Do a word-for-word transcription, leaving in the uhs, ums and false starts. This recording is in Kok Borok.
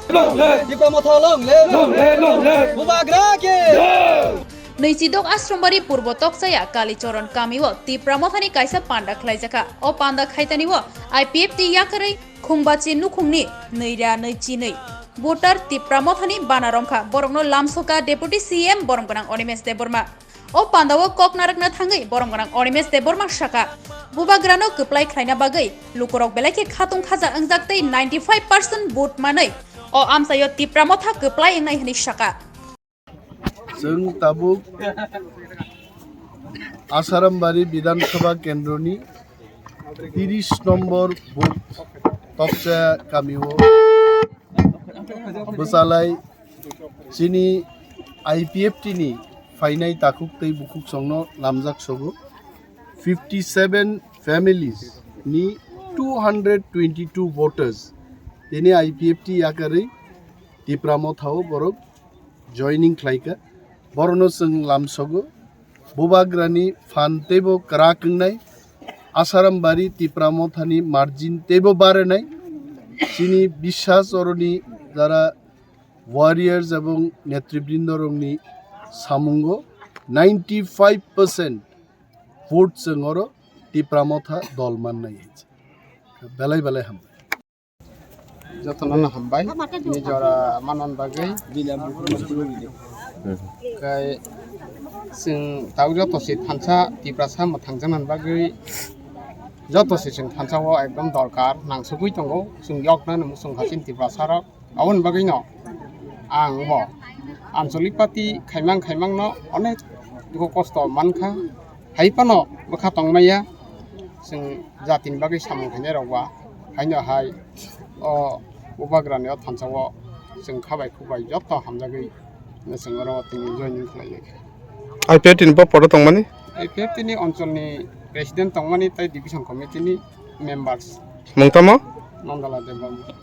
Tipra Motha long live! Long live, long live! Bubagra ki! Nwichidok Ashrombari Purbo Tokchaya Kalichoron kamio Tipra Mothani kaisa panda khlaijakha. O panda khaitanio I P F T yakarwi Khungbachi nukhungni nwi ra nwi chi nwi voter Tipra Mothani bana romkha. Borokno lamsoka Deputy C M borom gwnang Animesh Debbarma. O pandao kok narwkna thangwi borom gwnang Animesh Debbarma saka, Bubagrano kwplai khlaina bagwi lukurok belai khe khatung khaja wngjak tei ninety five percent vote manwi o amchaio Tipra Motha kwplai wngnai hwnwi saka. Chwng tabuk Asarambari Bidhan Sabha Kendroni tiris nombor booth Tokchaya kamio bwchalai chini I P F T ni phainai takhuk tei bukhuk songno lamjak sogo. Fifty seven families ni two hundred twenty two voters tini I P F T yakarwi Tipra Mothao borok joining khlaikha. Borokno chwng lamsogo. Bubagrani phan teibo kwrak wngnai. Asarambari Tipra Mothani margin teibo barenai. Chini biswas oroni jara warriors ebong netribrindarokni samungo ninety five percent vote chwng oro Tipra Motha dol mannai hinwi. Belai belai hambai. Jotono no hambai, nijora manon bagwi. Kai chwng tau joto se thansa Tiprasa mwthangjaknani bagwi joto se chwng thansa o ekdom dorkar nangsugwi tongo, chwng yoknani muchung kha chini Tiprasa rok. Aboni bagwino ang bo ancholik party khaimang khaimang no onek dukhu kosto mankha, hai phano bwkha tongmaya, chwng jatini bagwi samung khainai rok ba, haino hai o Bubagrani o thansa o chwng khabai khubai joto hamjagwi chwng oro tini joining khlaiwi. I P F T ni bo poto tongmani? I P F T ni oncholni president tongmani tei division committee ni members. Mung tamo? Nandala Debbarma.